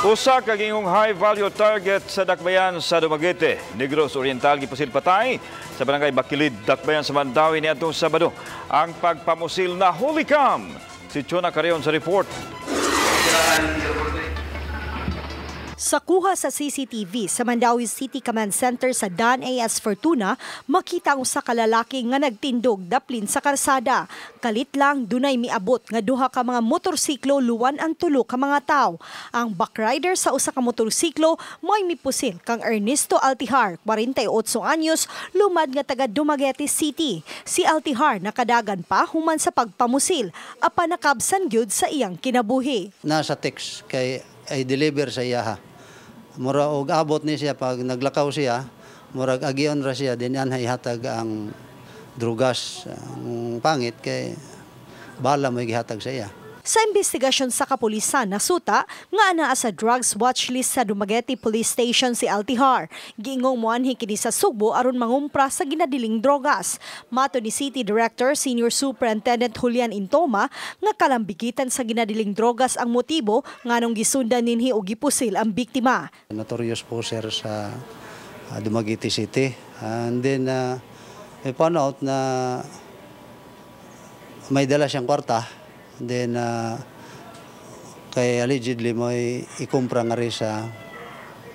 Usa ka giingong high value target sa Dakbayan sa Dumaguete, Negros Oriental, gipusil patay sa Barangay Bakilid, Dakbayan sa Mandaue niadtong Sabado. Ang pagpamusil na hulikam. Si Chona Carion sa report. Sa kuha sa CCTV sa Mandaue City Command Center sa Dan A.S. Fortuna, makita ang usa ka lalaki nga nagtindog daplin sa karsada. Kalit lang dunay miabot nga duha ka mga motorsiklo luwan ang tulo ka mga tawo. Ang backrider sa usa ka motorsiklo mo'y mipusil kang Ernesto Altihar, 48 anyos, lumad nga taga Dumaguete City. Si Altihar nakadagan pa human sa pagpamusil, apan nakabsan gyud sa iyang kinabuhi. Nasa text kay ay deliver sa iyaha. Mura og abot ni siya pag naglakaw siya, murag agion ra siya din anha ihatag ang drugas, ang pangit kay bala mo gihatag sa iya. Sa investigasyon sa kapulisan, nasuta nga anaa sa drugs watch list sa Dumaguete Police Station si Altihar. Giingong moanhi kini sa Sugbo aron mangumpra sa ginadiling drogas. Mato ni City Director Senior Superintendent Julian Intoma nga kalambigitan sa ginadiling drogas ang motibo nganong gisundan ninhi og gipusil ang biktima. Notorious po, sir, sa Dumaguete City. And then we found out na may dala siyang kwarta. Then kay allegedly may ikumpra nga rin sa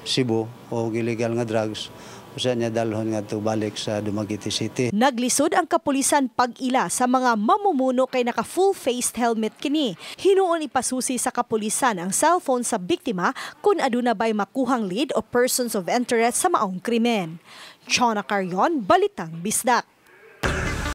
Cebu o illegal nga drugs. Usa niya dalhon nga balik sa Dumaguete City. Naglisod ang kapulisan pag-ila sa mga mamumuno kay naka full-faced helmet kini. Hinuon ipasusi sa kapulisan ang cellphone sa biktima kung aduna bay makuhang lead o persons of interest sa maong krimen. Chona Carion, Balitang Bisdak.